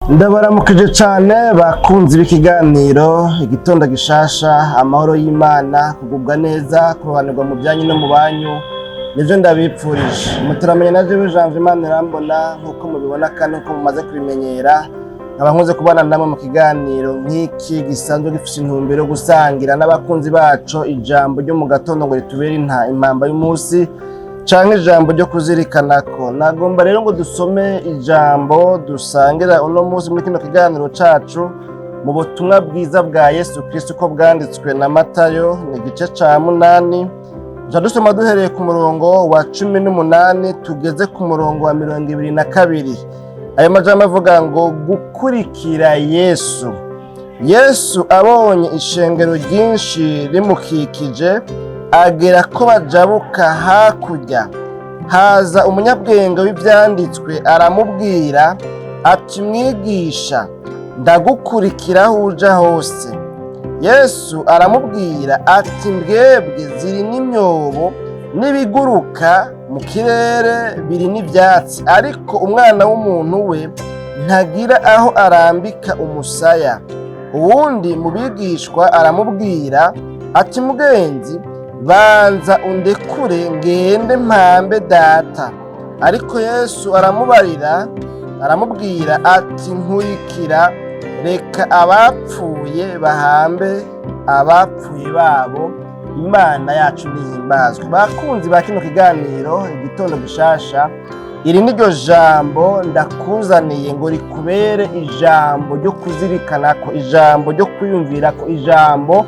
Ndabaramukije cane bakunzi b'ikiganiro Igitondo Gishasha. Amahoro y'Imana, kugubwa neza, kurobanirwa mu byanyu no mu banyu, nivyo ndabipfurije. Muturamenya na jewe Janvier Imana irambona, nk'uko mubibona kandi nk'uko mumaze kubimenyera, nkaba nkunze kubana namwe mu kiganiro nk'iki gisanzwe gifise intumbero yo gusangira n'abakunzi baco ijambo ryo mu gatondo ngo ritubere impamba y'umunsi canke ijambo ryo kuzirikana. Ko nagomba rero ngo dusome ijambo dusangira uno munsi muri kino kiganiro cacu mu butumwa bwiza bwa Yesu Kristo uko bwanditswe na Matayo, ni igice ca 8. Tuca dusoma duhereye ku murongo wa 18 tugeze ku murongo wa 22. Ayo majambo avuga ngo: "Gukurikira Yesu." Yesu abonye ishengero ryinshi rimukikije, agera ko bajabuka hakurya. Haza umunyabwenge w'ivyanditswe, aramubwira ati: "Mwigisha, ndagukurikira aho uja hose." Yesu aramubwira ati: "Mbwebwe ziri n'imyobo, n'ibiguruka mu kirere biri n'ivyatsi, ariko Umwana w'umuntu we ntagira aho arambika umusaya." Uwundi mu bigishwa aramubwira ati: "Mugenzi, banza undekure ngende mpambe data." Ariko Yesu aramubarira, aramubwira ati: "Nkurikira, reka abapfuye bahambe abapfuye babo." Imana yacu nihimbazwe. Bakunzi ba kino kiganiro Igitondo Gishasha, iri niryo jambo ndakuzaniye ngo rikubere ijambo ryo kuzirikana ko, ijambo ryo kwiyumvira ko, ijambo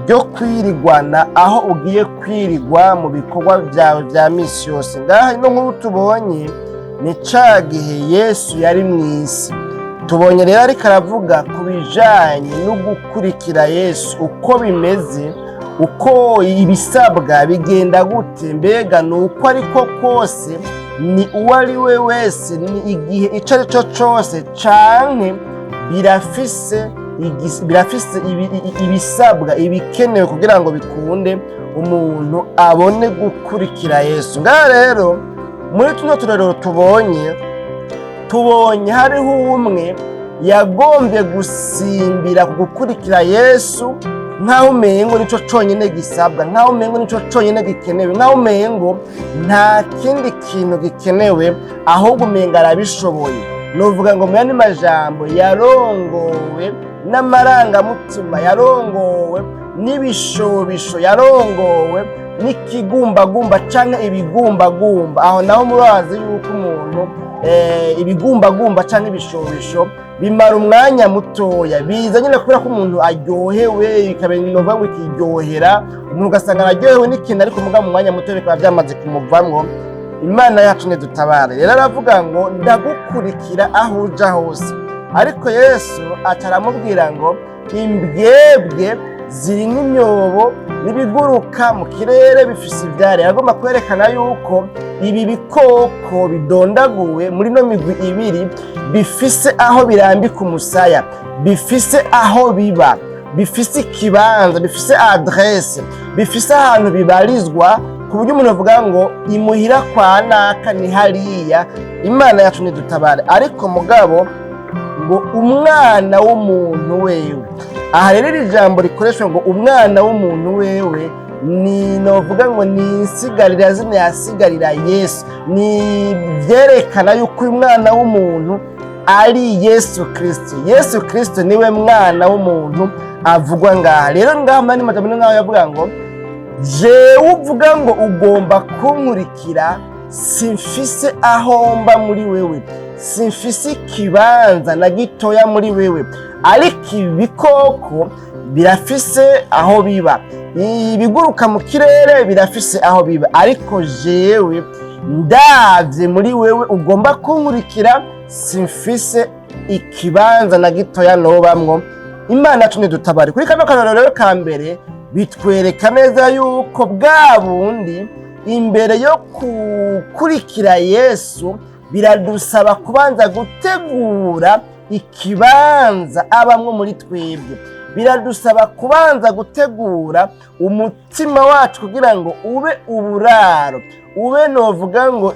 ryo kwirigwana aho ugiye kwirigwa mu bikorwa byawe bya misi yose. Ngaha ino nkuru tubonye ni ca gihe Yesu yari mu isi. Tubonye rero ariko aravuga ku bijanye no gukurikira Yesu, uko bimeze, uko ibisabwa bigenda gute. Mbega ni uko ariko kose, ni uwo ari we wese, ni igihe ico ari cyo cose, canke birafise ibisabwa, ibikenewe kugira ngo bikunde umuntu abone gukurikira Yesu? Ngaha rero muri tuno turerero tubonye hariho umwe yagombye gusimbira ku gukurikira Yesu nk'aho umengo nico conyine gisabwa, nk'aho umengo nico conyine gikenewe, nk'aho umengo nta kindi kintu gikenewe, ahubwo umengo arabishoboye. Novuga ngo mu yandi majambo, yarongowe n'amarangamutima, yarongowe n'ibishobisho, yarongowe n'ikigumbagumba canke ibigumbagumba. Aho naho murazi yuko umuntu ibigumbagumba canke ibishobisho bimara umwanya mutoya, biza nyine kubera ko umuntu aryohewe, bikaba novuga ngo ikiryohera umuntu, ugasanga araryohewe n'ikintu, ariko muga mu mwanya muto bikaba byamaze kumuvamwo. Imana yacu nidutabare. Rero aravuga ngo: "Ndagukurikira aho uja hose." Ariko Yesu aca aramubwira ngo: "Imbwebwe ziri n'imyobo, n'ibiguruka mu kirere bifise ivyari." Agomba kwerekana yuko ibi bikoko bidondaguwe muri no migwi ibiri bifise aho birambika umusaya, bifise aho biba, bifise ikibanza, bifise adresse, bifise ahantu bibarizwa, ku buryo umuntu avuga ngo imuhira kwa naka ni hariya. Imana yacu nidutabare. Ariko mugabo ngo Umwana w'umuntu wewe, aha rero iri jambo rikoreshwa ngo Umwana w'umuntu wewe, ni novuga ngo ni insigarira zina yasigarira Yesu, ni byerekana yuko uyu mwana w'umuntu ari Yesu Kirisito. Yesu Kirisito niwe mwana w'umuntu avugwa ngaha. Rero ngaha mu yandi majambo ni nkaho yavuga ngo: "Jewe uvuga ngo ugomba kunkurikira, simfise aho mba muri wewe, simfise ikibanza na gitoya muri wewe. Ariko ibi bikoko birafise aho biba, ibiguruka mu kirere birafise aho biba, ariko jewe ndavye muri wewe ugomba kunkurikira, simfise ikibanza na gitoya nobamwo." Imana yacu nidutabare. Kuri kano karorero rero ka mbere bitwereka neza yuko bwa bundi imbere yo gukurikira Yesu biradusaba kubanza gutegura ikibanza abamwo muri twebwe. Biradusaba kubanza gutegura umutima wacu kugira ngo ube uburaro, ube novuga ngo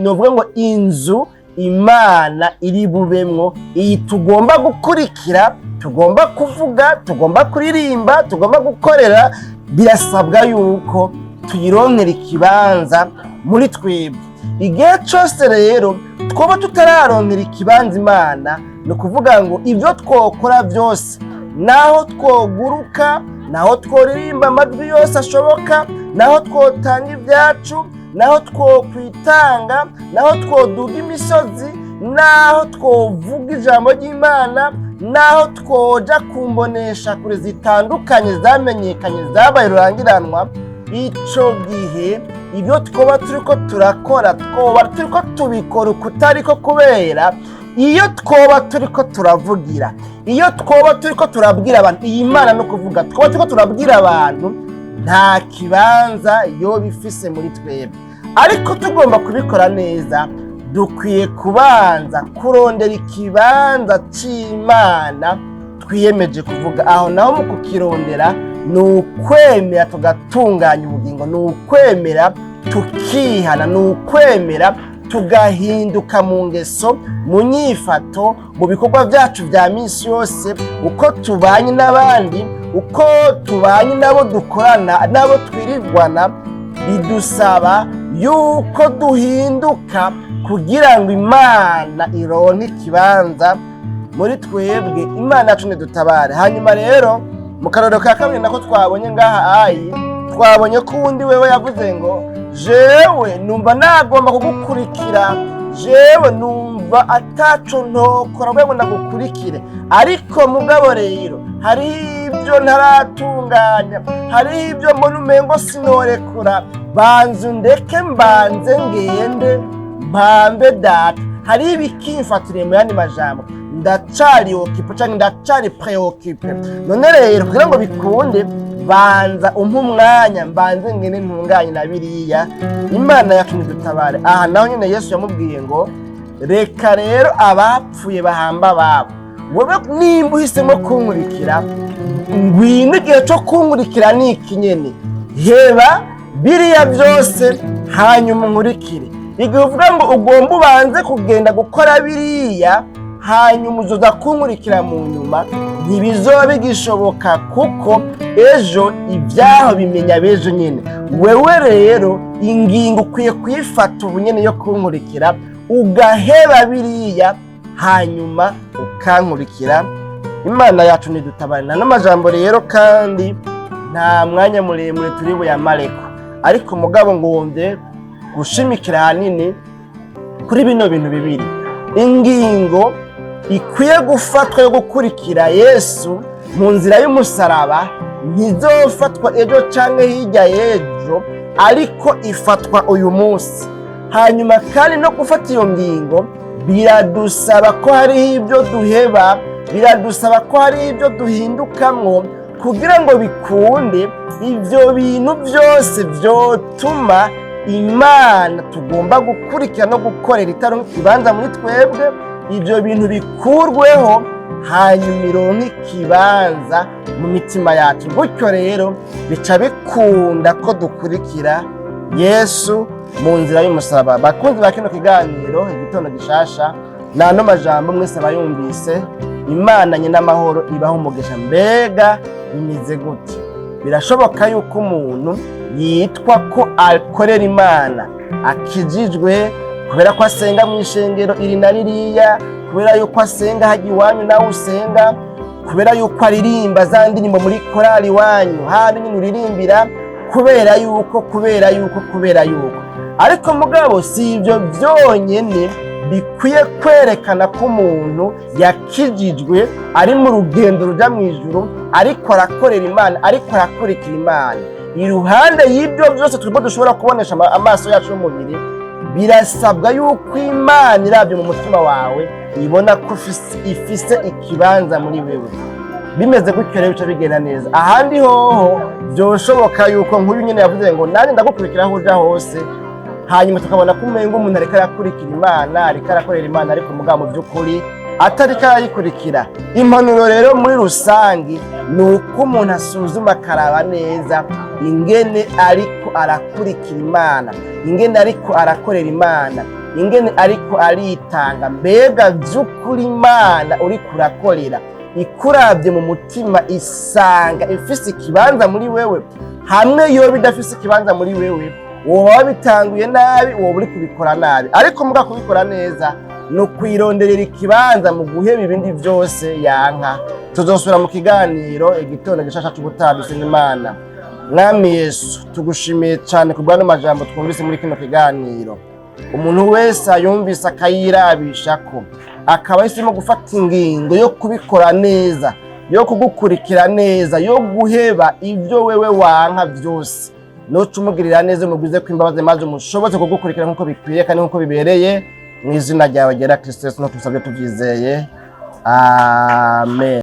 novuga ngo inzu. Imana iri bubemwo. Iyi tugomba gukurikira, tugomba kuvuga, tugomba kuririmba, tugomba gukorera, birasabwa yuko tuyironkera ikibanza muri twebwe. Igihe cyose rero twaba tutararonkera ikibanza Imana, ni ukuvuga ngo ibyo twokora byose, naho twoguruka, naho tworirimba amajwi yose ashoboka, naho twotanga ibyacu, naho twokwitanga, naho twoduga imisozi, naho twovuga ijambo ry'Imana, naho twoja kumbonesha kure zitandukanye zamenyekanye zabaye rurangiranwa, ico gihe ibyo twoba turiko turakora twoba turiko tubikora ukutariko, kubera iyo twoba turiko turavugira, iyo twoba turiko turabwira abantu iyi Mana, no kuvuga twoba turiko turabwira abantu, nta kibanza yoba ifise muri twebwe. Ariko tugomba kubikora neza, dukwiye kubanza kurondera ikibanza c'Imana twiyemeje kuvuga. Aho naho mu kukirondera ni ukwemera tugatunganya ubugingo, ni ukwemera tukihana, ni ukwemera tugahinduka mu ngeso, mu nyifato, mu bikorwa byacu bya minsi yose, uko tubanye n'abandi, uko tubanye n'abo dukorana, n'abo twirirwana. Bidusaba yuko duhinduka kugira ngo Imana ironke ikibanza muri twebwe. Imana yacu ntidutabare. Hanyuma rero mu karorero ka kabiri nako twabonye ngaha ayi, twabonye ko uwundi wewe yavuze ngo: "Jewe numva nagomba kugukurikira, jewe numva ataco ntokora kugira ngo ndagukurikire, ariko mugabo rero hariho ibyo ntaratunganya, hariho ibyo mbona umengo sinorekura. Banza undeke mbanze ngende mpambe data, hariho ibikimfatiriye. Mu yandi majambo, ndacari occupé canke ndacari préoccupé. None rero kugira ngo bikunde, banza umpe umwanya mbanze ngene ntunganye na biriya." Imana yacu ntidutabare. Aha naho nyine Yesu yamubwiye ngo: "Reka rero abapfuye bahamba ababo. Wewe nimba uhisemo kunkurikira, ngwino. Igihe cyo kunkurikira ni iki nyene. Heba biriya byose hanyuma unkurikire. Igihe uvuga ngo ugomba ubanze kugenda gukora biriya, hanyuma uzoza kunkurikira mu nyuma, ntibizoba bigishoboka, kuko ejo ibyaho bimenya b'ejo nyine. Wewe rero ingingo ukwiye kuyifata ubu nyene yo kunkurikira, ugaheba biriya hanyuma ukankurikira." Imana yacu ntidutabare. N'amajambo rero kandi nta mwanya muremure turi buyamareko, ariko mugabo ngombye gushimikira ahanini kuri bino bintu bibiri: ingingo ikwiye gufatwa yo gukurikira Yesu mu nzira y'umusaraba ntizofatwa ejo canke hirya y'ejo, ariko ifatwa uyu munsi. Hanyuma kandi no gufata iyo ngingo biradusaba ko hariho ibyo duheba, biradusaba ko hariho ibyo duhindukamwo kugira ngo bikunde. Ibyo bintu byose byotuma Imana tugomba gukurikira no gukorera itaronka ikibanza muri twebwe, ibyo bintu bikurweho, hanyuma ironke ikibanza mu mitima yacu. Gutyo rero bica bikunda ko dukurikira Yesu mu nzira y'umusaraba. Bakunzi ba kino kiganiro Igitondo Gishasha, n'ano majambo mwese abayumvise, Imana nyina amahoro ibaho umugisha. Mbega bimeze gute? Birashoboka yuko umuntu yitwa ko akorera Imana, akijijwe, kubera ko asenga mu ishengero iri na ririya, kubera yuko asenga hajya iwanyu nawe usenga, kubera yuko aririmba za ndirimbo muri korali iwanyu handi nyine uririmbira, kubera yuko, ariko mugabo si ibyo byonyine bikwiye kwerekana ko umuntu yakijijwe, ari mu rugendo ruja mu ijuru, ariko arakorera Imana, ariko arakurikira Imana. Iruhande y'ibyo byose turimo dushobora kubonesha amaso yacu y'umubiri, birasabwa yuko Imana irabye mu mutima wawe ibona ko ifise ikibanza muri wewe. Bimeze gutyo rero bica bigenda neza. Ahandi hoho byoshoboka yuko nk'uyu nyine yavuze ngo: "Nanjye ndagukurikira aho uja hose", hanyuma tukabona ko umenga umuntu ariko arakurikira Imana, ariko arakorera Imana, ariko mugabo mu by'ukuri atariko arayikurikira. Impanuro rero muri rusange ni uko umuntu asuzuma akaraba neza ingene ariko arakurikira Imana, ingene ariko arakorera Imana. Ingene ariko aritanga. Mbega vy'ukuri Imana uriko urakorera ikuravye mu mutima isanga ifise ikibanza muri wewe? Hamwe yoba idafise ikibanza muri wewe, woba wabitanguye nabi, woba uri kubikora nabi. Ariko muga kubikora neza ni ukwironderera ikibanza mu guheba ibindi vyose yanka. Tuzosubira mu kiganiro igitondo gishasha c'ubutaha. Dusenga Imana. Mwami Yesu, tugushimiye cyane ku bw'ano majambo twumvise muri kino kiganiro. Umuntu wese ayumvise akayirabishako, akaba ahisemo gufata ingingo yo kubikora neza, yo kugukurikira neza, yo guheba ibyo wewe wanka byose, nuca umugirira neza, umugwize ko imbabazi, maze umushobotse kugukurikira nk'uko bikwiye kandi nk'uko bibereye. Mu izina ryawe ryera Kristo Yesu no tubisabye tubyizeye, amen.